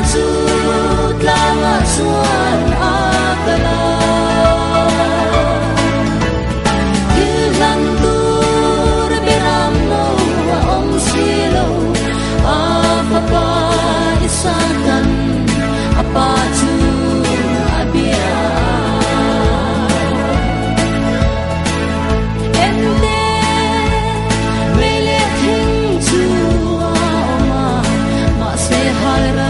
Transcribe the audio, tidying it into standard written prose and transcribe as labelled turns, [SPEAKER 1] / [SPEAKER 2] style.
[SPEAKER 1] chu tlangah chuan a kal a. Thil hlan tur beram no a awm si lo, a fapa Isaac-a'n a pa chu a bia a. Ente mei leh thing chu a awm a, mahse halral.